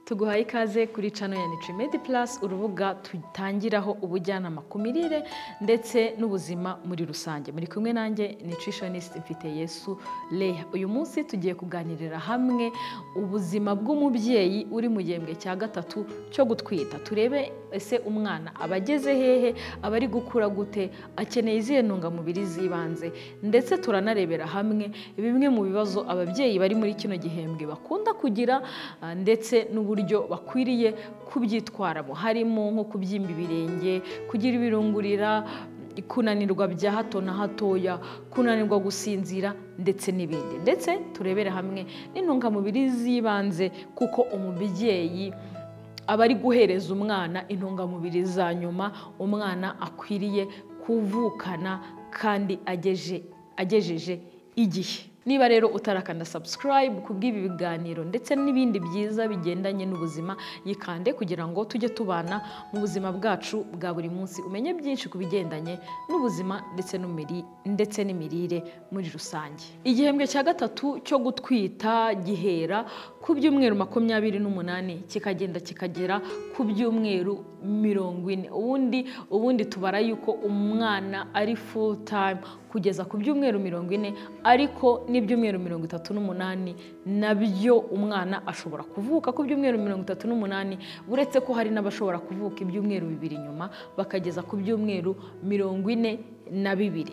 Tuguhaye ikaze kuri channel ya Nutrimedi Plus, urubuga tutangiraho ubujyanama ku mirire ndetse n'ubuzima muri rusange. Muri kumwe nanjye nutritionist Mfiteyesu Leah. Uyu munsi tugiye kuganirira hamwe ubuzima bw'umubyeyi uri mu gihembwe cya gatatu cyo gutwita. Turebe ese umwana aba ageze hehe, aba ari gukura gute, akeneye izihe ntungamubiri z'ibanze, ndetse turanarebera hamwe bimwe mu bibazo ababyeyi bari muri kino gihembwe bakunda kugira ndetse n'uburyo bakwiriye kubyitwaramo, harimo nko kubyimba ibirenge, kugira ibirungurira, kunanirwa bya hato na hatoya, kunanirwa gusinzira ndetse n'ibindi. Ndetse turebere hamwe n'intungamubiri z'ibanze, kuko umubyeyi aba ari guhereza umwana intungamubiri za nyuma umwana akwiriye kuvukana kandi agejeje igihe. Niba rero utarakanda subscribe kubw'ibi biganiro ndetse n'ibindi byiza bigendanye n'ubuzima, yikande kugira ngo tujye tubana mu buzima bwacu bwa buri munsi, umenye byinshi ku bigendanye n'ubuzima ndetse n'imirire muri rusange. Igihembwe cya gatatu cyo gutwita gihera ku byumweru 28 kikagenda kikagera ku byumweru 40. Ubundi tubara yuko umwana ari full time kugeza ku byumweru 40, ariko n'ibyumweru 38 nabyo umwana ashobora kuvuka ku byumweru 38, uretse ko hari n'abashobora kuvuka ibyumweru 2 nyuma bakageza ku byumweru 42.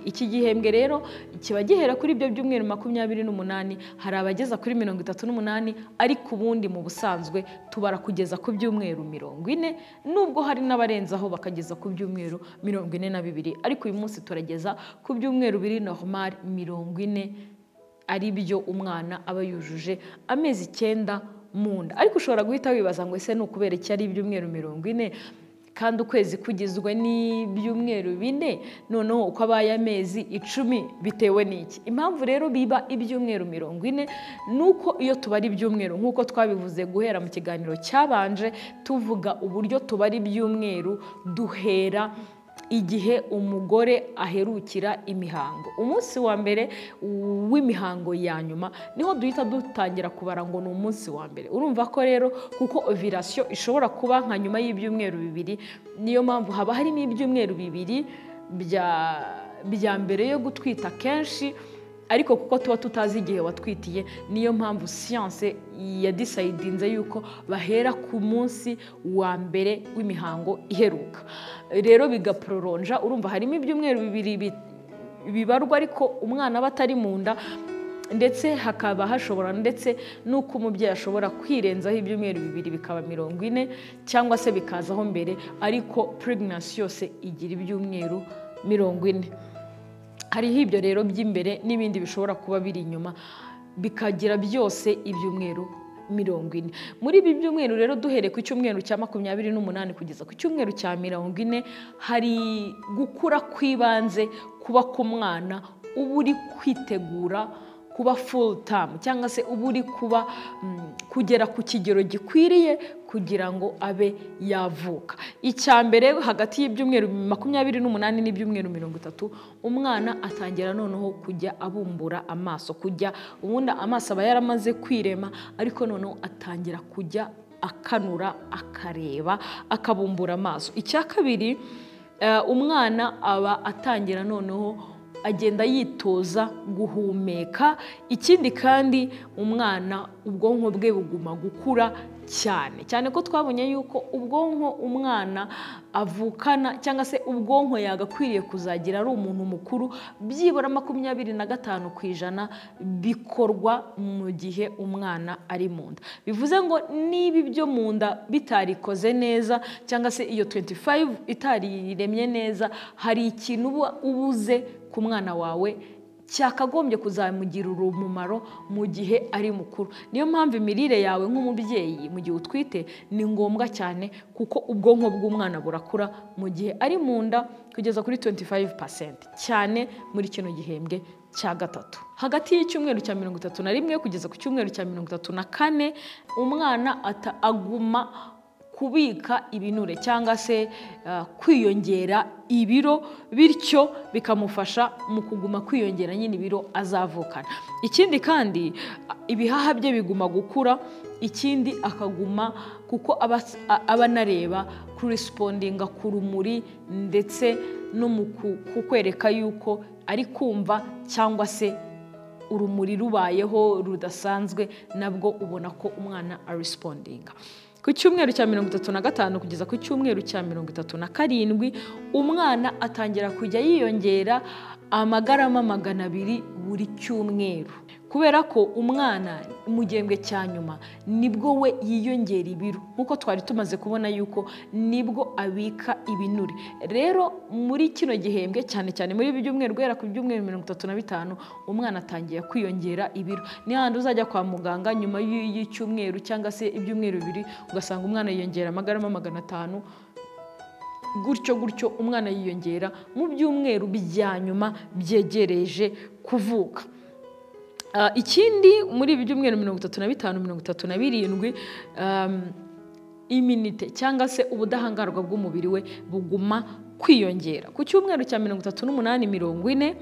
Iki gihembwe rero kiba gihera kuri ibyo byumweru 28, hari abageza kuri 38, ariko ubundi mu busanzwe tubara kugeza ku byumweru 40, nubwo hari n'abarenzaho bakageza ku byumweru 42, ariko uyu munsi turageza ku byumweru biri normal 40, ari byo umwana aba yujuje amezi 9 mu nda. Ariko ushobora guhita wibaza ngo ese ni ukubera iki ari ibyumweru 40 kandi ukwezi kugizwe n'ibyumweru 4, noneho uko abaye amezi 10 bitewe n'iki? Impamvu rero biba ibyumweru 40 nuko iyo tubara ibyumweru nk'uko twabivuze guhera mu kiganiro cyabanje tuvuga uburyo tubara ibyumweru, duhera igihe umugore aherukira imihango. Umunsi wa mbere w'imihango ya nyuma niho duhita dutangira kubara ngo ni umunsi wa mbere. Urumva ko rero kuko ovulation ishobora kuba nka nyuma y'ibyumweru 2, niyo mpamvu haba harimo ibyumweru 2 bya mbere yo gutwita kenshi, ariko kuko tuba tutazi igihe watwitiye, niyo mpamvu science yadisidinze yuko bahera ku munsi wa mbere w'imihango iheruka. Rero bigaproronja, urumva harimo ibyumweru 2 bibarwa ariko umwana aba atari mu nda, ndetse hakaba hashobora ndetse nuko umubyeyi ashobora kwirenzaho ibyumweru 2 bikaba 40 cyangwa se bikazaho mbere, ariko pregnancy yose igira ibyumweru 40. Hariho ibyo rero by'imbere n'ibindi bishobora kuba biri inyuma, bikagira byose ibyumweru 40. Muri ibi byumweru rero duhereye ku cyumweru cya 28 kugeza ku cyumweru cya 40, hari gukura kw'ibanze kuba ku mwana uba uri kwitegura kuba full term, cyangwa se uba uri kuba kugera ku kigero gikwiriye kugira ngo abe yavuka. Icya mbere, hagati y'ibyumweru 28 n'ibyumweru 30, umwana atangira noneho kujya abumbura amaso, kujya ubundi amaso aba yaramaze kwirema, ariko noneho atangira kujya akanura, akareba, akabumbura amaso. Icya kabiri, umwana aba atangira noneho agenda yitoza guhumeka. Ikindi kandi umwana ubwonko bwe buguma gukura cyane cyane, ko twabonye yuko ubwonko umwana avukana cyangwa se ubwonko yagakwiriye kuzagira ari umuntu mukuru byibura 25% bikorwa mu gihe umwana ari mu nda. Bivuze ngo niba ibyo mu nda bitarikoze neza cyangwa se iyo 25 itariremye neza, hari ikintu uba ubuze ku mwana wawe cyakagombye kuzamugirira umumaro mu gihe ari mukuru. Niyo mpamvu imirire yawe nk'umubyeyi mu gihe utwite ni ngombwa cyane, kuko ubwonko bw'umwana burakura mu gihe ari mu nda kugeza kuri 25% cyane muri kino gihembwe cya gatatu. Hagati y'icyumweru cya 31 kugeza ku cyumweru cya 34, umwana aguma kubika ibinure cyangwa se kwiyongera ibiro, bityo bikamufasha mu kuguma kwiyongera nyine ibiro azavukana. Ikindi kandi ibihaha bye biguma gukura, ikindi akaguma kuko aba anareba kurespondinga ku rumuri ndetse no mu kukwereka yuko ari kumva cyangwa se urumuri rubayeho rudasanzwe, nabwo ubona ko umwana arespondinga. Ku cyumweru cya 35 kugeza ku cyumweru cya 37 umwana atangira kujya yiyongera amagarama 200 buri cyumweru, kubera ko umwana mu gihembwe cya nyuma nibwo we yiyongera ibiro, nkuko twari tumaze kubona yuko nibwo abika ibinure. Rero muri kino gihembwe cyane cyane muri ibi byumweru guhera ku byumweru 35 umwana atangiye kwiyongera ibiro. Ni handi uzajya kwa muganga nyuma y'icyumweru cyangwa se ibyumweru 2 ugasanga umwana yiyongera amagarama 500, gutyo gutyo umwana yiyongera mu byumweru bya nyuma byegereje kuvuka. Ikindi muri ibi byumweru 35 37 iminite cyangwa se ubudahangarwa bw'umubiri we buguma kwiyongera. Ku cyumweru cya 38 40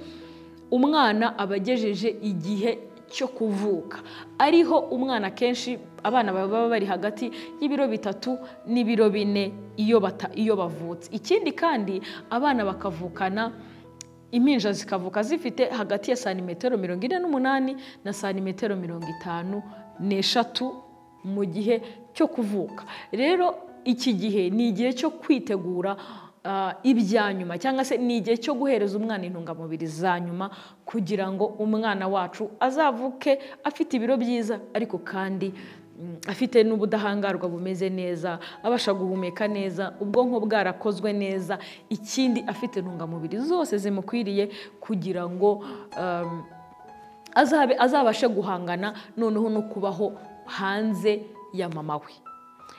umwana abagejeje igihe cyo kuvuka, ariho umwana kenshi abana baba bari hagati y'ibiro 3 n'ibiro 4 iyo bavutse. Ikindi kandi abana bakavukana impinja zikavuka zifite hagati ya santimetero 48 na santimetero 53 mu gihe cyo kuvuka. Rero iki gihe ni igihe cyo kwitegura ibya nyuma cyangwa se ni igihe cyo guhereza umwana intungamubiri za nyuma kugira ngo umwana wacu azavuke afite ibiro byiza, ariko kandi afite n'ubudahangarwa bumeze neza, abasha guhumeka neza, ubwonko bwarakozwe neza, ikindi afite intungamubiri zose zimukwiriye kugira ngo azabashe guhangana noneho no kubaho hanze ya mama we.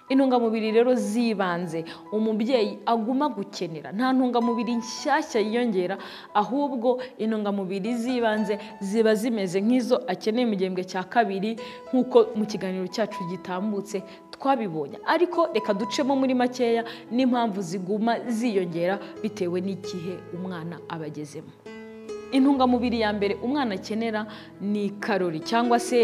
Intungamubiri rero zibanze umubyeyi aguma gukenera, nta ntungamubiri nshyashya yiyongera, ahubwo intungamubiri zibanze ziba zimeze nk'izo akeneye mu gihembwe cya kabiri, nk'uko mu kiganiro cyacu gitambutse twabibonye. Ariko reka ducemo muri makeya n'impamvu ziguma ziyongera bitewe n'igihe umwana abagezemo. Intungamubiri ya mbere umwana akenera ni karori cyangwa se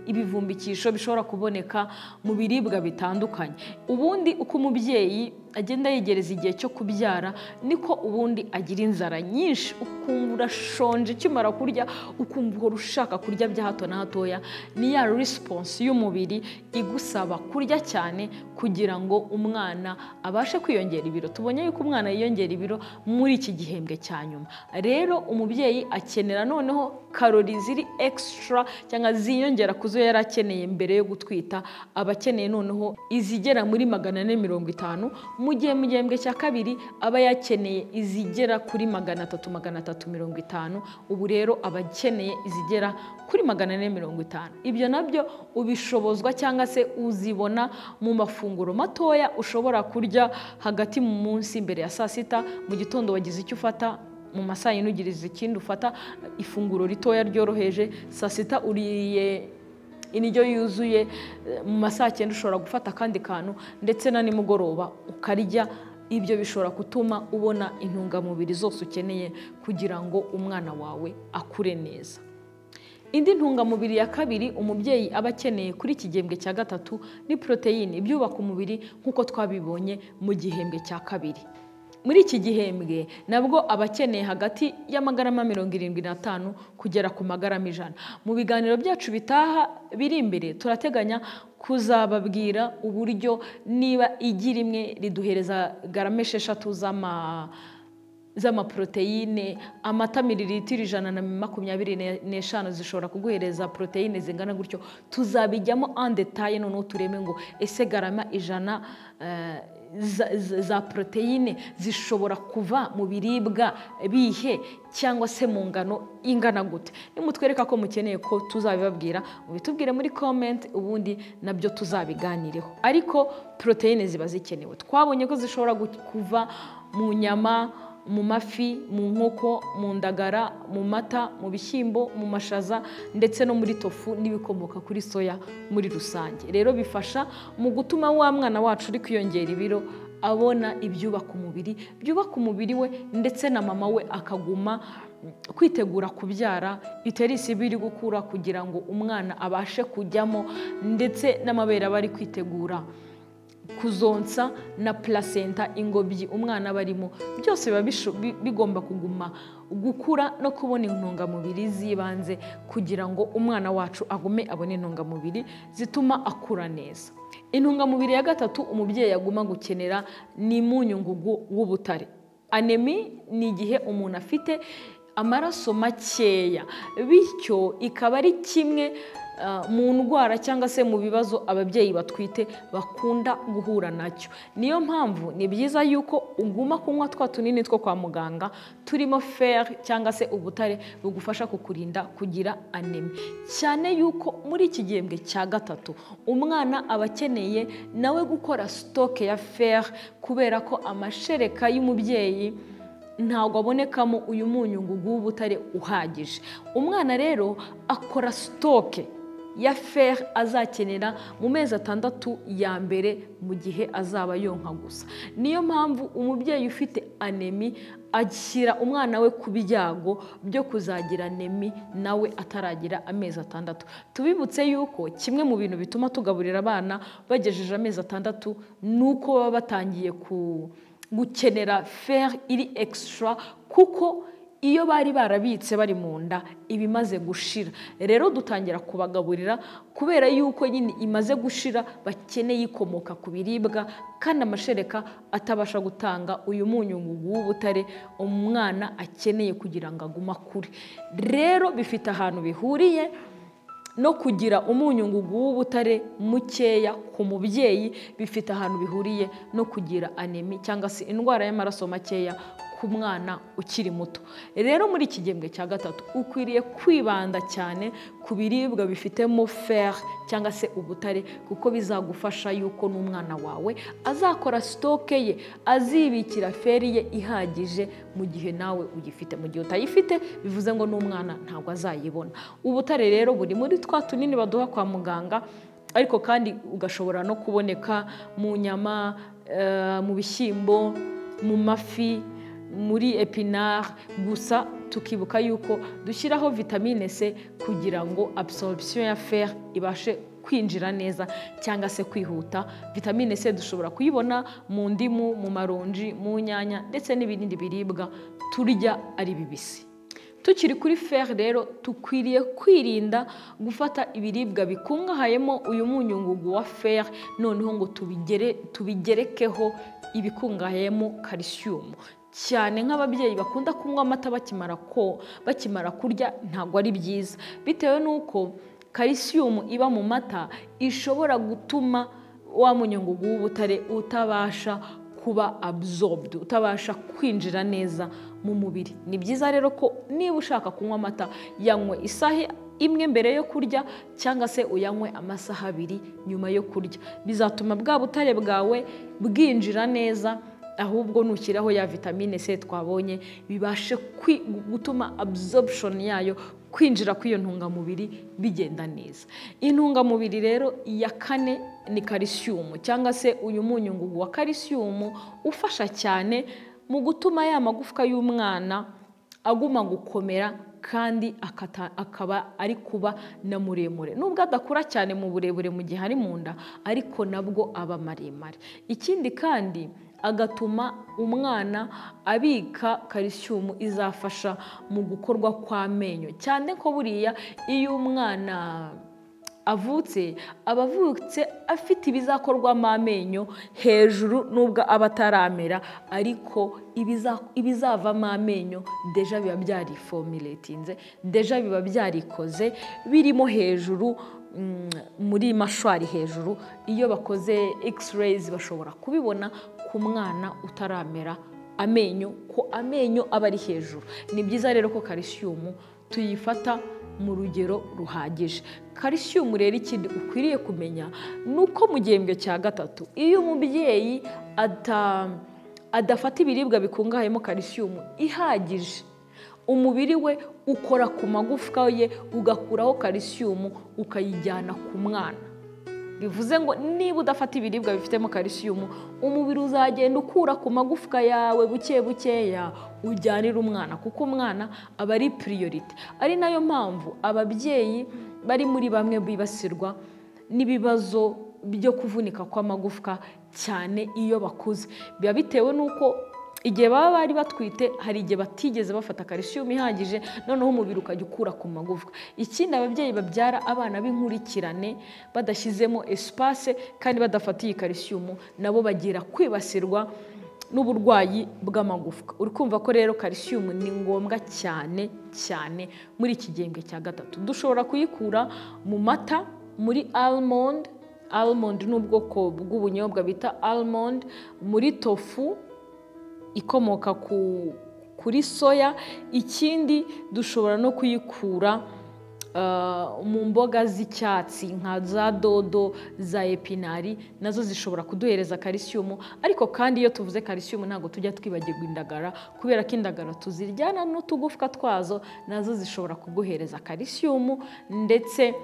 ibivumbikisho bishobora kuboneka mu biribwa bitandukanye. Ubundi uko umubyeyi agenda yegereza igihe cyo kubyara niko ubundi agira inzara nyinshi, ukumva urashonje ukimara kurya, ukumva uhora ushaka kurya bya hato na hatoya. Ni ya response y'umubiri igusaba kurya cyane kugira ngo umwana abashe kwiyongera ibiro. Tubonye yuko umwana yiyongera ibiro muri iki gihembwe cya nyuma. Rero umubyeyi akenera noneho karori ziri extra cyangwa ziyongera kuzo yari akeneye mbere yo gutwita, aba akeneye noneho izigera muri 450, mu gihe mu gihembwe cya kabiri aba yakeneye izigera kuri 300 350. Ubu rero aba akeneye izigera kuri 450. Ibyo nabyo ubishobozwa cyangwa se uzibona mu mafunguro matoya ushobora kurya hagati mu munsi mbere ya saa sita, mu gitondo wagize icyo ufata, mu masaha yine ugiriza ikindi ufata ifunguro ritoya ryoroheje, saa sita uriye indyo yuzuye, mu masaha 9 ushobora gufata akandi kantu, ndetse na nimugoroba ukarya. Ibyo bishobora gutuma ubona intungamubiri zose ukeneye kugira ngo umwana wawe akure neza. Indi ntungamubiri ya kabiri umubyeyi aba akeneye kuri iki gihembwe cya gatatu ni poroteyine, ibyubaka umubiri nk'uko twabibonye mu gihembwe cya kabiri. Muri iki gihembwe nabwo aba akeneye hagati y'amagarama 75 kugera ku magarama 100. Mu biganiro byacu bitaha biri imbere turateganya kuzababwira uburyo niba igi rimwe riduhereza garama 6 z'amaproteine, amata mililitiro 125 zishobora kuguhereza proteine zingana gutyo. Tuzabijyamo en detail noneho tureme ngo ese garama 100 za proteine zishobora kuva mu biribwa bihe cyangwa se mu ngano ingana gute. Nimutwereka ko mukeneye ko tuzabibabwira, mubitubwire muri comment, ubundi nabyo tuzabiganireho. Ariko proteine ziba zikenewe, twabonye ko zishobora kuva mu nyama, mu mafi, mu nkoko, mu ndagara, mu mata, mu bishyimbo, mu mashaza ndetse no muri tofu n'ibikomoka kuri soya muri rusange. Rero bifasha mu gutuma wa mwana wacu uri kwiyongera ibiro abona ibyubaka umubiri, byubaka umubiri we ndetse na mama we akaguma kwitegura kubyara, uterus iba iri gukura kugira ngo umwana abashe kujyamo, ndetse n'amabere aba ari kwitegura kuzonsa, na placenta, ingobyi umwana aba arimo, byose biba bigomba kuguma gukura no kubona intungamubiri z'ibanze kugira ngo umwana wacu agume abone intungamubiri zituma akura neza. Intungamubiri ya gatatu umubyeyi aguma gukenera ni imyunyungugu w'ubutare. Anémie ni igihe umuntu afite amaraso makeya, bityo ikaba ari kimwe mu ndwara cyangwa se mu bibazo ababyeyi batwite bakunda guhura nacyo. Niyo mpamvu ni byiza yuko uguma kunywa twa tunini two kwa muganga turimo fer cyangwa se ubutare bugufasha kukurinda kugira anémie, cyane yuko muri iki gihembwe cya gatatu umwana aba akeneye nawe gukora stock ya fer, kubera ko amashereka y'umubyeyi ntabwo abonekamo uyu munyungugu w'ubutare uhagije. Umwana rero akora stock ya fer azakenera mu mezi 6 ya mbere mu gihe azaba yonka gusa. Niyo mpamvu umubyeyi ufite anémie ashyira umwana we ku byago byo kuzagira anémie nawe ataragira amezi 6. Tubibutse yuko kimwe mu bintu bituma tugaburira abana bagejeje amezi 6 nuko baba batangiye gukenera fer iri extra, kuko iyo bari barabitse bari mu nda ibimaze gushira. Rero dutangira kubagaburira kubera yuko nyine imaze gushira, bakeneye ikomoka ku biribwa, kandi amashereka atabasha gutanga uyu munyungugu w'ubutare umwana akeneye kugira ngo agume akure. Rero bifite ahantu bihuriye no kugira umunyungugu w'ubutare mukeya ku mubyeyi, bifite ahantu bihuriye no kugira anémie cyangwa se indwara y'amaraso makeya ku mwana ukiri muto. Rero muri iki gihembwe cya gatatu ukwiriye kwibanda cyane ku biribwa bifitemo fer cyangwa se ubutare, kuko bizagufasha yuko n'umwana wawe azakora stock ye, azibikira fer ye ihagije mu gihe nawe ugifite. Mu gihe utayifite bivuze ngo n'umwana ntabwo azayibona. Ubutare rero buri muri twa tunini baduha kwa muganga, ariko kandi ugashobora no kuboneka mu nyama, mu bishyimbo, mu mafi, muri épinards. Gusa tukibuka yuko dushyiraho vitamine C kugira ngo absorption ya fer ibashe kwinjira neza cyangwa se kwihuta. Vitamine C dushobora kuyibona mu ndimu, mu maronji, mu nyanya ndetse n'ibindi biribwa turya ari bibisi. Tukiri kuri fer rero, tukwiriye kwirinda gufata ibiribwa bikungahayemo uyu munyungugu wa fer noneho ngo tubigerekeho ibikungahayemo calcium. Cyane nk'ababyeyi bakunda kunywa amata bakimara kurya, ntabwo ari byiza, bitewe n'uko calcium iba mu mata ishobora gutuma wa munyungugu w'ubutare utabasha kuba absorbed, utabasha kwinjira neza mu mubiri. Ni byiza rero ko niba ushaka kunywa amata, yanywe isaha imwe mbere yo kurya cyangwa se uyanywe amasaha 2 nyuma yo kurya. Bizatuma bwa butare bwawe bwinjira neza, ahubwo nushyiraho ya vitamine C twabonye bibashe gutuma absorption yayo, kwinjira kw'iyo ntungamubiri bigenda neza. Intungamubiri rero ya kane ni calcium cyangwa se uyu munyungugu wa calcium ufasha cyane mu gutuma ya magufwa y'umwana aguma gukomera kandi akaba ari kuba na muremure. Nubwo adakura cyane mu burebure mu gihe ari mu nda, ariko nabwo aba maremare. Ikindi kandi agatuma umwana abika calcium izafasha mu gukorwa kw'amenyo, cyane ko buriya iyo umwana avutse aba avutse afite ibizakorwamo amenyo hejuru, nubwo aba ataramera, ariko ibizavamo amenyo déjà biba byariformulatinze, déjà biba byarikoze, birimo hejuru muri mâchoire hejuru. Iyo bakoze x-rays bashobora kubibona ku mwana utaramera amenyo, ko amenyo aba ari hejuru. Ni byiza rero ko calcium tuyifata mu rugero ruhagije. Calcium rero ikindi ukwiriye kumenya ni uko mu gihembwe cya gatatu iyo umubyeyi adafata ibiribwa bikungahayemo kalisiyumu ihagije, umubiri we ukora ku magufwa ye ugakuraho kalisiyumu ukayijyana ku mwana. Bivuze ngo niba udafata ibiribwa bifitemo kalisiyumu, umubiri uzagenda ukura ku magufwa yawe buke bukeya ujyanira umwana, kuko umwana aba ari priority. Ari nayo mpamvu ababyeyi bari muri bamwe bibasirwa n'ibibazo byo kuvunika kw'amagufwa cyane iyo bakuze. Biba bitewe n'uko igihe baba bari batwite hari igihe batigeze bafata kalisiyumu ihagije, noneho umubiri ukajya ukura ku magufwa. Ikindi, ababyeyi babyara abana b'inkurikirane badashyizemo espace kandi badafatiye kalisiyumu, nabo bagira kwibasirwa n'uburwayi bw'amagufwa. Uri kumva ko rero kalisiyumu ni ngombwa cyane cyane muri iki gihembwe cya gatatu. Dushobora kuyikura mu mata, muri almond. Almond ni ubwoko bw'ubunyobwa bita almond, muri tofu ikomoka kuri soya. Ikindi dushobora no kuyikura mu mboga z'icyatsi nka za dodo, za epinari, nazo zishobora kuduhereza kalisiyumu. Ariko kandi iyo tuvuze kalisiyumu ntabwo tujya twibagirwa indagara, kubera ko indagara tuziryana n'utugufwa twazo, nazo zishobora kuguhereza kalisiyumu, ndetse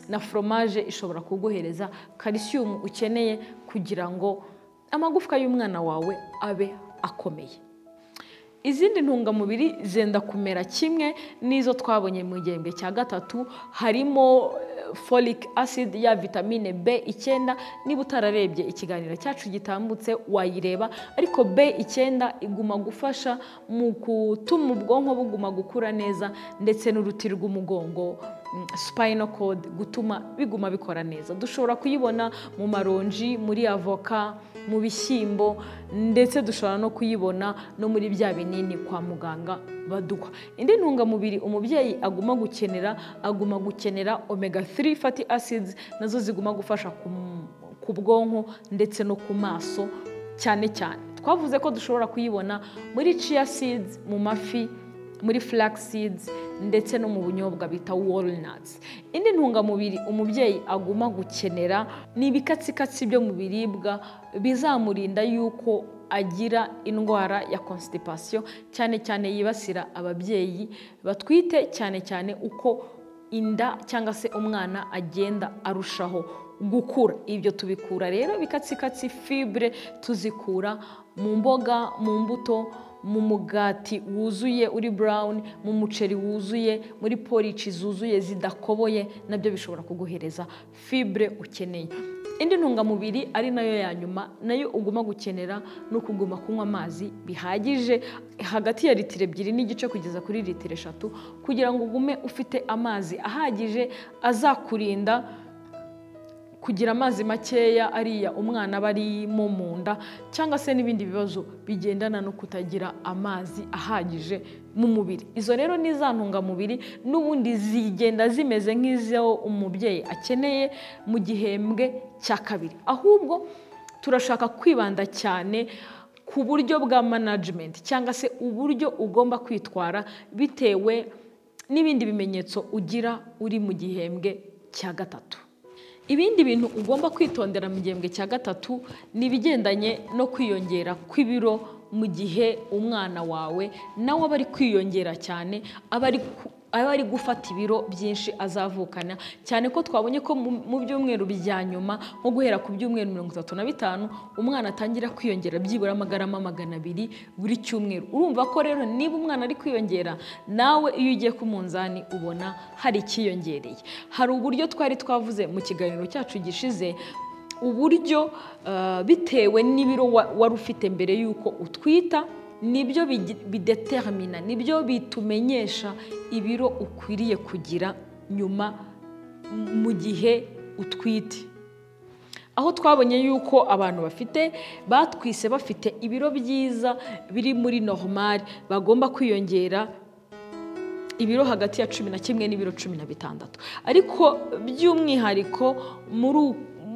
na fromage ishobora kuguhereza kalisiyumu ukeneye kugira ngo amagufwa y'umwana wawe abe akomeye. Izindi ntungamubiri zenda kumera kimwe n'izo twabonye mu gihembwe cya gatatu, harimo folic acid ya vitamine B9. Niba utararebye ikiganiro cyacu gitambutse wayireba, ariko B9 iguma gufasha mu gutuma ubwonko buguma gukura neza, ndetse n'uruti rw'umugongo spinal cord gutuma biguma bikora neza. Dushobora kuyibona mu maronji, muri avoka, mu bishyimbo, ndetse dushobora no kuyibona no muri bya binini kwa muganga baduha. Indi ntungamubiri umubyeyi aguma gukenera omega 3 fatty acids, nazo ziguma gufasha ku bwonko ndetse no ku maso cyane cyane. Twavuze ko dushobora kuyibona muri chia seeds, mu mafi, muri flax seeds, ndetse no mu bunyobwa bita walnuts. Indi ntungamubiri umubyeyi aguma gukenera ni ibikatsikatsi byo mu biribwa bizamurinda yuko agira indwara ya constipation, cyane cyane yibasira ababyeyi batwite, cyane cyane uko inda cyangwa se umwana agenda arushaho gukura. Ibyo tubikura rero ibikatsikatsi, fibre tuzikura mu mboga, mu mbuto, mu mugati wuzuye uri brown, mu muceri wuzuye, muri porridge zuzuye zidakoboye, nabyo bishobora kuguhereza fibre ukeneye. Indi ntungamubiri ari nayo ya nyuma nayo uguma gukenera no kuguma kunywa amazi bihagije, hagati ya litiro 2.5 kugeza kuri litiro 3, kugira ngo ugume ufite amazi ahagije azakurinda kugira amazi makeya ariya umwana barimo mu nda, cyangwa se n'ibindi bibazo bigendana no kutagira amazi ahagije mu mubiri. Izo rero ni za ntungamubiri n'ubundi zigenda zimeze nk'izo umubyeyi akeneye mu gihembwe cya kabiri. Ahubwo turashaka kwibanda cyane ku buryo bwa management, cyangwa se uburyo ugomba kwitwara bitewe n'ibindi bimenyetso ugira uri mu gihembwe cya gatatu. Ibindi bintu ugomba kwitondera mu gihembwe cya gatatu ni ibigendanye no kwiyongera kw'ibiro mu gihe umwana wawe nawe aba ari kwiyongera cyane, aba ari gufata ibiro byinshi azavukana, cyane ko twabonye ko mu byumweru bya nyuma nko guhera ku byumweru 35 umwana atangira kwiyongera byibura amagarama 200 buri cyumweru. Urumva ko rero niba umwana ari kwiyongera, nawe iyo ugiye ku munzani ubona hari ikiyongereye. Hari uburyo twari twavuze mu kiganiro cyacu gishize, uburyo bitewe n'ibiro wari ufite mbere yuko utwita, nibyo bidetermina, nibyo bitumenyesha ibiro ukwiriye kugira nyuma mu gihe utwite. Aho twabonye yuko abantu bafite batwise bafite ibiro byiza biri muri normal bagomba kwiyongera ibiro hagati ya 11 n'ibiro 16. Ariko by'umwihariko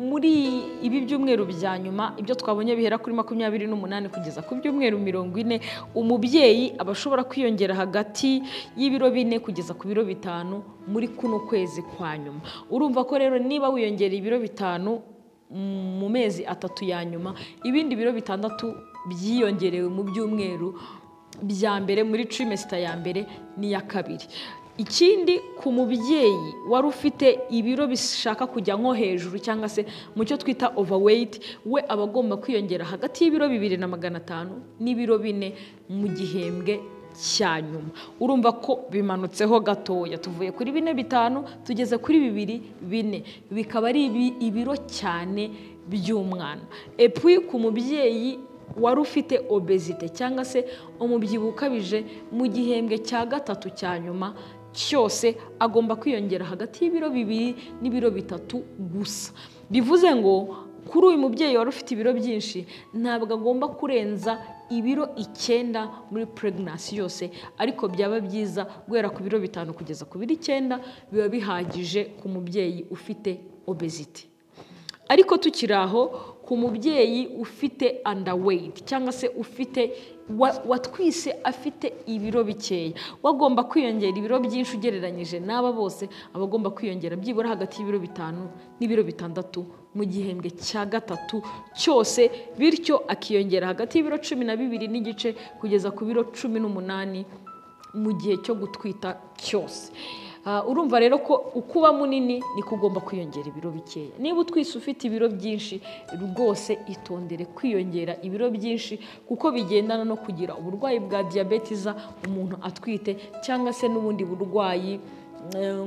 muri ibi byumweru bya nyuma, ibyo twabonye bihera kuri 28 kugeza ku byumweru 40, umubyeyi aba ashobora kwiyongera hagati y'ibiro 4 kugeza ku biro 5 muri kuno kwezi kwa nyuma. Urumva ko rero niba wiyongera ibiro 5 mu mezi 3 ya nyuma, ibindi biro 6 byiyongerewe mu byumweru bya mbere muri trimester ya mbere n'iya kabiri. Ikindi, ku mubyeyi wari ufite ibiro bishaka kujya nko hejuru cyangwa se mu cyo twita overweight, we aba agomba kwiyongera hagati y'ibiro 2,500 n'ibiro 4 mu gihembwe cya nyuma. Urumva ko bimanutseho gatoya, tuvuye kuri 4.5 tugeze kuri 2.4, bikaba ari ibiro cyane by'umwana. Epui ku mubyeyi wari ufite obesite cyangwa se umubyibuho ukabije, mu gihembwe cya gatatu cya nyuma cyose agomba kwiyongera hagati y'ibiro 2 n'ibiro 3 gusa. Bivuze ngo kuri uyu mubyeyi wari ufite ibiro byinshi ntabwo agomba kurenza ibiro 9 muri pregnancy yose, ariko byaba byiza guhera ku biro 5 kugeza ku biro 9 biba bihagije ku mubyeyi ufite obesity. Ariko tukiri aho, ku mubyeyi ufite underweight cyangwa se ufite watwise afite ibiro bikeya, wagomba kwiyongera ibiro byinshi ugereranyije n'aba bose, abagomba kwiyongera byibura hagati y'ibiro 5 n'ibiro 6 mu gihembwe cya gatatu cyose, bityo akiyongera hagati y'ibiro 12.5 kugeza ku biro 18 mu gihe cyo gutwita cyose. Urumva rero ko ukuba munini niko ugomba kwiyongera ibiro bikeya. Niba utwise ufite ibiro byinshi, rwose itondere kwiyongera ibiro byinshi, kuko bigendana no kugira uburwayi bwa diyabetiza umuntu atwite, cyangwa se n'ubundi burwayi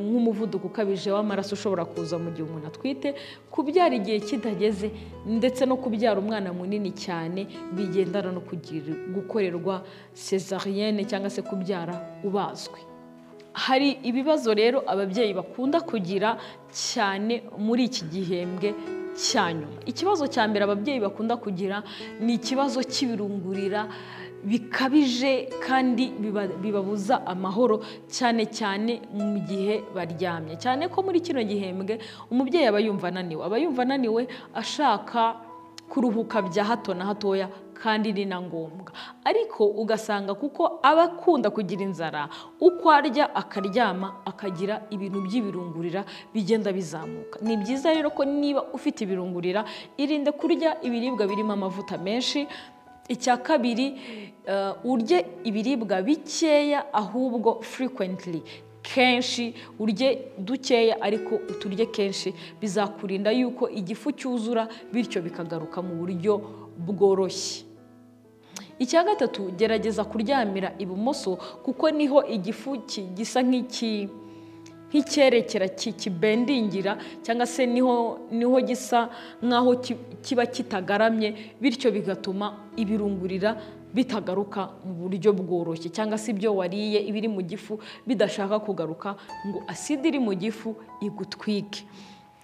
nk'umuvuduko ukabije w'amaraso ushobora kuza mu gihe umuntu atwite, kubyara igihe kitageze, ndetse no kubyara umwana munini cyane bigendana no gukorerwa césarienne cyangwa se kubyara ubazwe. Hari ibibazo rero ababyeyi bakunda kugira cyane muri iki gihembwe cya nyuma. Ikibazo cya mbere ababyeyi bakunda kugira ni ikibazo cy'ibirungurira bikabije kandi bibabuza amahoro, cyane cyane mu gihe baryamye. Cyane ko muri kino gihembwe umubyeyi aba yumva ananiwe, aba yumva ananiwe ashaka kuruhuka bya hato na hatoya, kandi ni na ngombwa. Ariko ugasanga kuko aba akunda kugira inzara, uko arya akaryama akagira ibintu by'ibirungurira bigenda bizamuka. Ni byiza rero ko niba ufite ibirungurira, irinde kurya ibiribwa birimo amavuta menshi. Icya kabiri, urye ibiribwa bikeya ahubwo frequently, kenshi urye dukeya ariko uturye kenshi, bizakurinda yuko igifu cyuzura, bityo bikagaruka mu buryo bworoshye. Icya gatatu, gerageza kuryamira ibumoso, kuko niho igifu gisa nk'icyerekera kibendingira, cyangwa se niho gisa nk'aho kiba kitagaramye, bityo bigatuma ibirungurira bitagaruka mu buryo bworoshye, cyangwa se ibyo wariye ibiri mu gifu bidashaka kugaruka ngo aside iri mu gifu igutwike.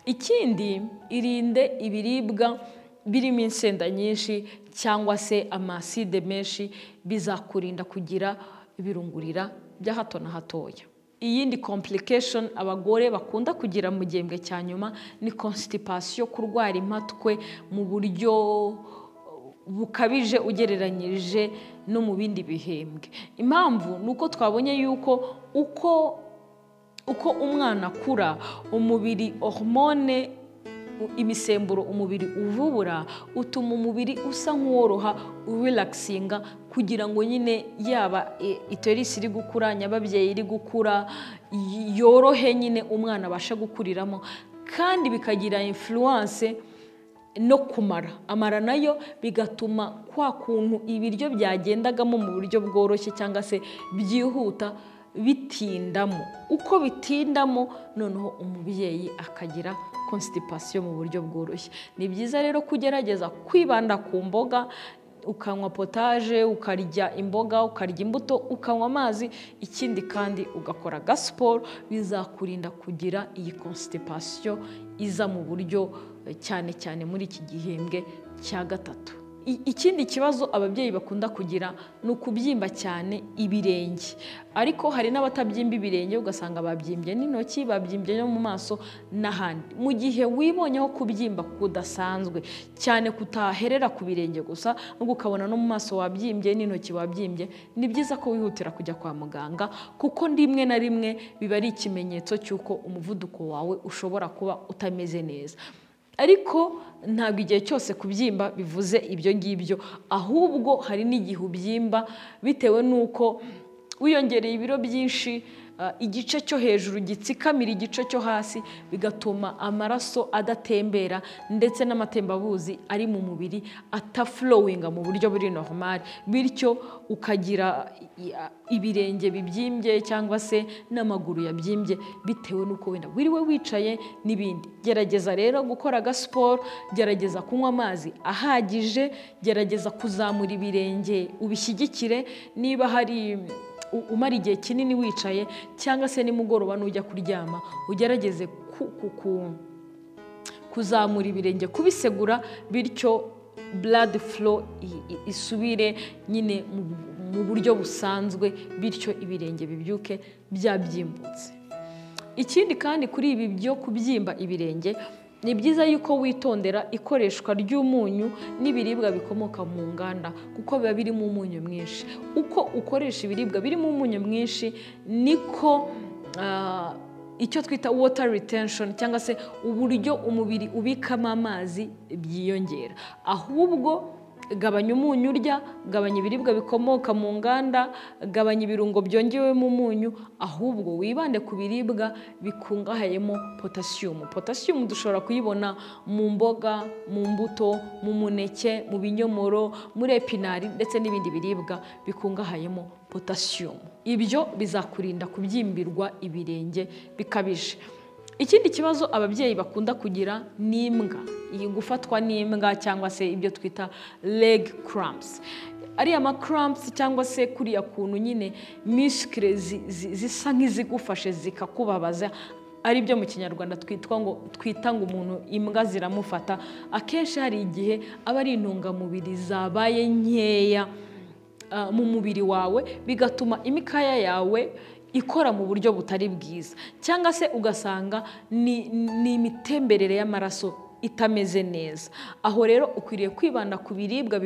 Ikindi, irinde ibiribwa birimo insenda nyinshi cyangwa se amaside menshi, bizakurinda kugira ibirungurira bya hato na hatoya. Iyindi complication abagore bakunda kugira mu gihembwe cya nyuma ni constipation, kurwara impatwe mu buryo bukabije ugereranyije no mu bindi bihembwe. Impamvu ni uko twabonye yuko uko umwana akura, umubiri hormone, imisemburo umubiri uvubura, utuma umubiri usa nk'uworoha, urelaxinga, kugira ngo nyine yaba iterisi iri gukura, nyababyeyi iri gukura, yorohe nyine umwana abasha gukuriramo, kandi bikagira influence no kumara amara nayo, bigatuma kwa kuntu ibiryo byagendagamo mu buryo bworoshye cyangwa se byihuta bitindamo. Uko bitindamo noneho umubyeyi akagira constipation mu buryo bworoshye. Ni byiza rero kugerageza kwibanda ku mboga, ukanywa potage, ukarya imboga, ukarya imbuto, ukanywa amazi, ikindi kandi ugakora gasiporo, bizakurinda kugira iyi constipation iza mu buryo cyane cyane muri iki gihembwe cya gatatu. Ikindi kibazo ababyeyi bakunda kugira ni ukubyimba cyane ibirenge, ariko hari n'abatabyimba ibirenge ugasanga babyimbye n'intoki, babyimbye no mu maso n'ahandi. Mu gihe wibonyeho kubyimba kudasanzwe cyane kutaherera ku birenge gusa, nubwo ukabona no mu maso wabyimbye n'intoki wabyimbye, ni byiza ko wihutira kujya kwa muganga, kuko rimwe na rimwe biba ari ikimenyetso cy'uko umuvuduko wawe ushobora kuba utameze neza. Ariko ntabwo igihe cyose kubyimba bivuze ibyo ngibyo, ahubwo hari n'igihe ubyimba bitewe n'uko wiyongereye ibiro byinshi, igice cyo hejuru gitsikamira igice cyo hasi, bigatuma amaraso adatembera ndetse n'amatembabuzi ari mu mubiri ataflowinga mu buryo buri normal, bityo ukagira ibirenge bibyimbye cyangwa se n'amaguru yabyimbye bitewe n'uko wenda wiriwe wicaye n'ibindi. Gerageza rero gukora agasiporo, gerageza kunywa amazi ahagije, gerageza kuzamura ibirenge ubishyigikire niba hari umara igihe kinini wicaye, cyangwa se nimugoroba nujya kuryama ugerageze kuzamura ibirenge, kubisegura, bityo blood flow isubire nyine mu buryo busanzwe, bityo ibirenge bibyuke byabyimbutse. Ikindi kandi kuri ibi byo kubyimba ibirenge, ni byiza yuko witondera ikoreshwa ry'umunyu n'ibiribwa bikomoka mu nganda, kuko biba birimo umunyu mwinshi. Uko ukoresha ibiribwa birimo umunyu mwinshi niko icyo twita water retention cyangwa se uburyo umubiri ubikamo amazi byiyongera. Ahubwo gabanya umunyu urya, gabanya ibiribwa bikomoka mu nganda, gabanya ibirungo byongewemo umunyu, ahubwo wibande ku biribwa bikungahayemo potasiyumu. Potasiyumu dushobora kuyibona mu mboga, mu mbuto, mu muneke, mu binyomoro, muri epinari ndetse n'ibindi biribwa bikungahayemo potasiyumu. Ibyo bizakurinda kubyimbirwa ibirenge bikabije. Ikindi kibazo ababyeyi bakunda kugira ni imbwa, iyi gufatwa n'imbwa cyangwa se ibyo twita leg cramps. Ariya ma cramps cyangwa se kuriya kuntu nyine muscle zisa nk'izigufashe zikakubabaza, ari byo mu Kinyarwanda twita ngo umuntu imbwa ziramufata. Akenshi hari igihe aba ari intungamubiri zabaye nkeya mu mubiri wawe, bigatuma imikaya yawe ikora mu buryo butari bwiza, cyangwa se ugasanga ni imitemberere y'amaraso itameze neza. Aho rero ukwiriye kwibanda ku biribwa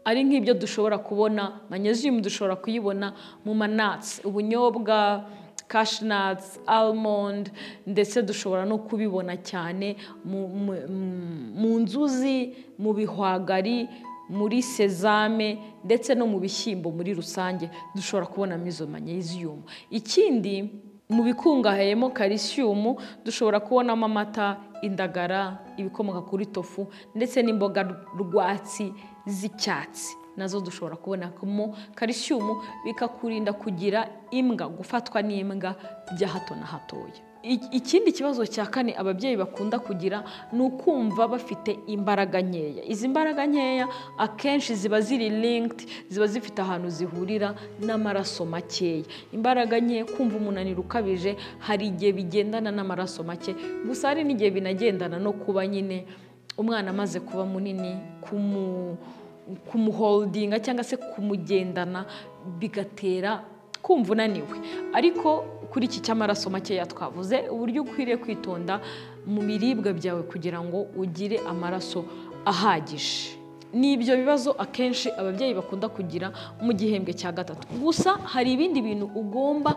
ari nk'ibyo dushobora kubona. Magnesium dushobora kuyibona mu manuts, ubunyobwa, cashew nuts, almond, ndetse dushobora no kubibona cyane mu nzuzi, mu bihwagari, muri sezame ndetse no mu bishyimbo muri rusange dushobora kubonamo izo magnesium. Ikindi mu bikungahayemo calcium dushobora kubonamo amata, indagara, ibikomoka kuri tofu ndetse n'imboga rwatsi z'icyatsi, nazo dushobora kubonamo calcium, bikakurinda kugira imbwa, gufatwa n'imbwa bya hato na hatoya. Ikindi kibazo cya kane ababyeyi bakunda kugira ni ukumva bafite imbaraga nkeya. Izi mbaraga nkeya akenshi ziba ziri linked, ziba zifite ahantu zihurira n'amaraso makeya. Imbaraga nke, kumva umunaniro ukabije, hari igihe bigendana n'amaraso make, gusa hari n'igihe binagendana no kuba nyine umwana amaze kuba munini, kumuholdinga cyangwa se kumugendana bigatera kumva unaniwe. Ariko kuri iki cy'amaraso makeya twavuze uburyo ukwiriye kwitonda mu biribwa byawe kugira ngo ugire amaraso ahagije. Ni ibyo bibazo akenshi ababyeyi bakunda kugira mu gihembwe cya gatatu. Gusa hari ibindi bintu ugomba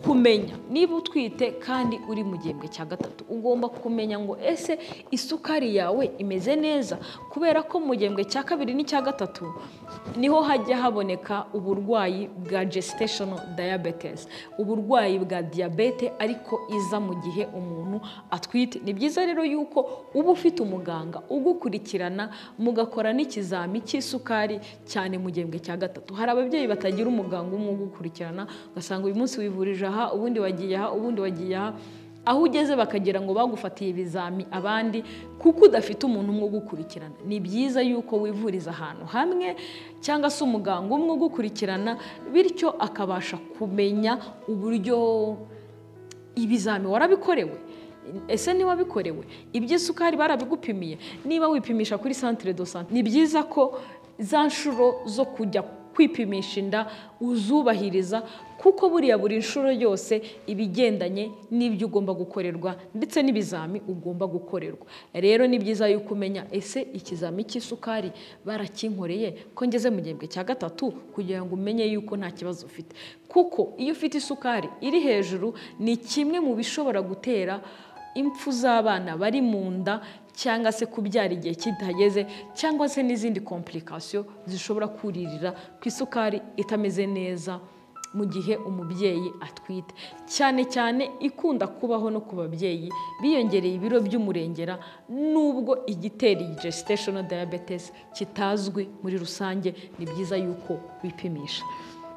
kumenya niba utwite kandi uri mu gihembwe cya gatatu. Ugomba kumenya ngo ese isukari yawe imeze neza, kubera ko mu gihembwe cya kabiri n'icya gatatu niho hajya haboneka uburwayi bwa gestational diabetes, uburwayi bwa diyabete ariko iza mu gihe umuntu atwite. Ni byiza rero yuko uba ufite umuganga ugukurikirana mugakora n'ikizami cy'isukari cyane mu gihembwe cya gatatu. Hari ababyeyi batagira umuganga umwe ugukurikirana, ugasanga uyu munsi wivurije aha, ubundi wagiye aha, ubundi wagiye aha, aho ugeze bakagira ngo bagufatiye ibizami abandi kuko udafite umuntu umwe ugukurikirana. Ni byiza yuko wivuriza ahantu hamwe cyangwa se umuganga umwe ugukurikirana, bityo akabasha kumenya uburyo ibizami warabikorewe, ese niba bikorewe, iby'isukari barabigupimiye, niba wipimisha kuri centre de santé. Ni byiza ko za nshuro zo kujya kwipimisha inda uzubahiriza, kuko buriya buri nshuro yose ibigendanye n'ibyo ugomba gukorerwa ndetse n'ibizami ugomba gukorerwa. Rero ni byiza yuko umenya ese ikizami cy'isukari barakinkoreye ko ngeze mu gihembwe cya gatatu, kugira ngo umenye yuko nta kibazo ufite. Kuko iyo ufite isukari iri hejuru ni kimwe mu bishobora gutera impfu z'abana bari mu nda cyangwa se kubyara igihe kitageze, cyangwa se n'izindi komplikasiyo zishobora kuririra ku isukari itameze neza mu gihe umubyeyi atwite, cyane cyane ikunda kubaho no ku babyeyi biyongereye ibiro by'umurengera, nubwo igitera iyi gestational diabetes kitazwi muri rusange. Ni byiza yuko wipimisha.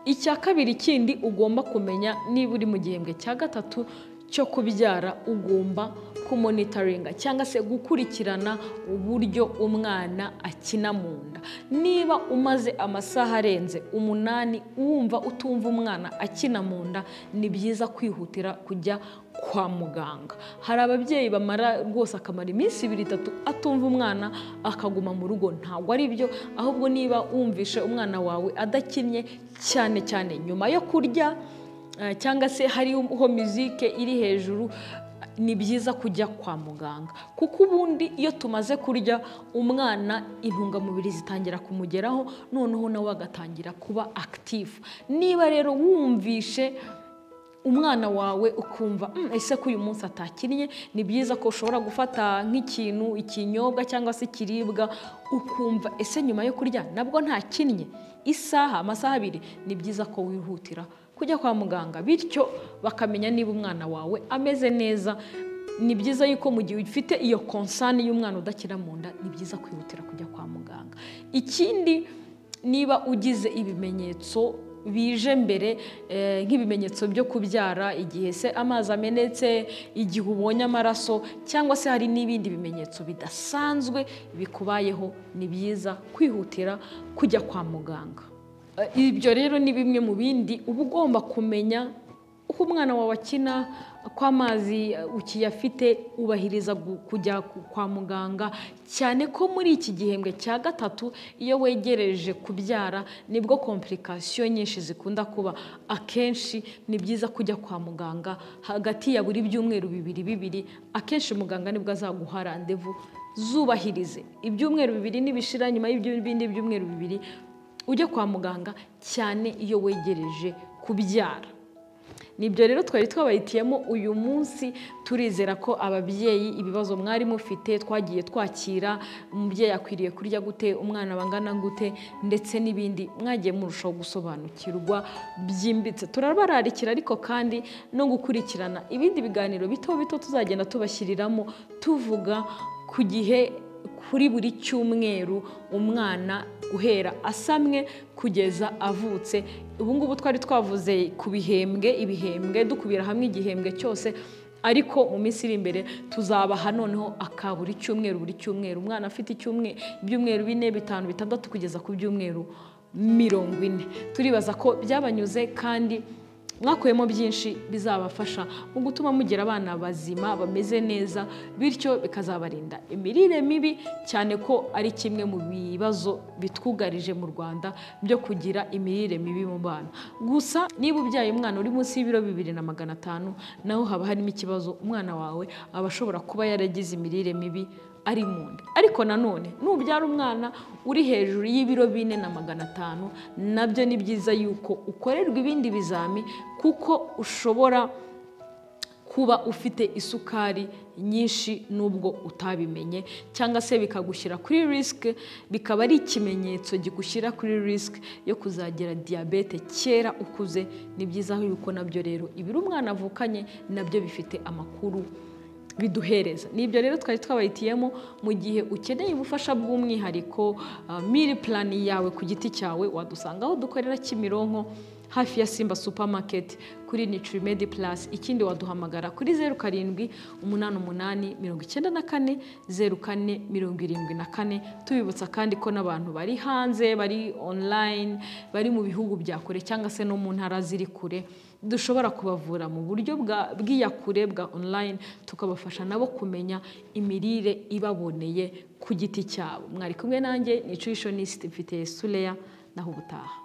Icya kabiri kindi ugomba kumenya, niba uri mu gihembwe cya gatatu cyo kubyara, ugomba kumonitoringa cyangwa se gukurikirana uburyo umwana akina mu nda. Niba umaze amasaha arenze 8 wumva utumva umwana akina mu nda, ni byiza kwihutira kujya kwa muganga. Hari ababyeyi bamara rwose akamara iminsi 2 3 atumva umwana akaguma mu rugo, ntabwo ari byo. Ahubwo niba wumvishe umwana wawe adakinnye, cyane cyane nyuma yo kurya cyangwa se hariho muzike iri hejuru, ni byiza kujya kwa muganga, kuko ubundi iyo tumaze kurya umwana intungamubiri zitangira kumugeraho, noneho nawe agatangira kuba active. Niba rero wumvishe umwana wawe ukumva ese ko uyu munsi atakinnye, ni byiza ko ushobora gufata nk'ikintu, ikinyobwa cyangwa se ikiribwa, ukumva ese nyuma yo kurya nabwo ntakinnye, isaha, amasaha 2, ni byiza ko wihutira kujya kwa muganga, bityo bakamenya niba umwana wawe ameze neza. Ni byiza yuko mu gihe ufite iyo concern y'umwana udakira mu nda, ni byiza kwihutira kujya kwa muganga. Ikindi, niba ugize ibimenyetso bije mbere, nk'ibimenyetso byo kubyara, igihe se amazi amenetse, igihe ubonye amaraso, cyangwa se hari n'ibindi bimenyetso bidasanzwe bikubayeho, ni byiza kwihutira kujya kwa muganga. Ibyo rero ni bimwe mu bindi uba ugomba kumenya, uko umwana wawe akina, ko amazi ukiyafite, ubahiriza kujya kwa muganga, cyane ko muri iki gihembwe cya gatatu iyo wegereje kubyara nibwo komplikasiyo nyinshi zikunda kuba. Akenshi ni byiza kujya kwa muganga hagati ya buri byumweru 2 2, akenshi muganga nibwo azaguha randevu. Zubahirize ibyumweru 2 nibishira, nyuma y'ibindi byumweru 2 ujya kwa muganga, cyane iyo wegereje kubyara. Nibyo rero twari twabahitiyemo uyu munsi. Turizera ko ababyeyi ibibazo mwari mufite twagiye twakira, umubyeyi akwiriye kurya gute, umwana bangana gute, ndetse n'ibindi mwagiye murushaho gusobanukirwa byimbitse. Turabararikira ariko kandi no gukurikirana ibindi biganiro bito bito tuzagenda tubashyiriramo, tuvuga ku gihe kuri buri cyumweru umwana guhera asamwe kugeza avutse. Ubu ngubu twari twavuze ku bihembwe, ibihembwe dukubira hamwe igihembwe cyose, ariko mu minsi iri imbere tuzabaha noneho aka buri cyumweru, buri cyumweru umwana afite ibyumweru 4, 5, 6 kugeza ku byumweru 40. Turibaza ko byabanyuze kandi mwakuyemo byinshi bizabafasha mu gutuma mugira abana bazima bameze neza, bityo bikazabarinda imirire mibi, cyane ko ari kimwe mu bibazo bitwugarije mu Rwanda byo kugira imirire mibi mu bana. Gusa niba ubyaye umwana uri munsi y'ibiro 2500, naho haba harimo ikibazo, umwana wawe aba ashobora kuba yaragize imirire mibi ari mu nda. Ariko nanone nubyara umwana uri hejuru y'ibiro 4500, nabyo ni byiza yuko ukorerwa ibindi bizami, kuko ushobora kuba ufite isukari nyinshi nubwo utabimenye, cyangwa se bikagushyira kuri risk, bikaba ari ikimenyetso gigushyira kuri risk yo kuzagira diyabete kera ukuze. Ni byiza yuko nabyo rero ibiro umwana avukanye nabyo bifite amakuru biduhereza. Nibyo rero twari twabahitiyemo. Mu gihe ukeneye ubufasha bw'umwihariko, meal plan yawe ku giti cyawe, wadusanga aho dukorera Kimironko hafi ya Simba Supermarket kuri Nutrimedi Plus. Ikindi waduhamagara kuri 07 88 94 04 74. Tubibutsa kandi ko n'abantu bari hanze, bari online, bari mu bihugu bya kure cyangwa se no mu ntara ziri kure, dushobora kubavura mu buryo bw'iyakure bwa online, tukabafasha nabo kumenya imirire ibaboneye ku giti cyabo. Mwari kumwe nanjye nutritionist Mfite Suleya, naho ubutaha.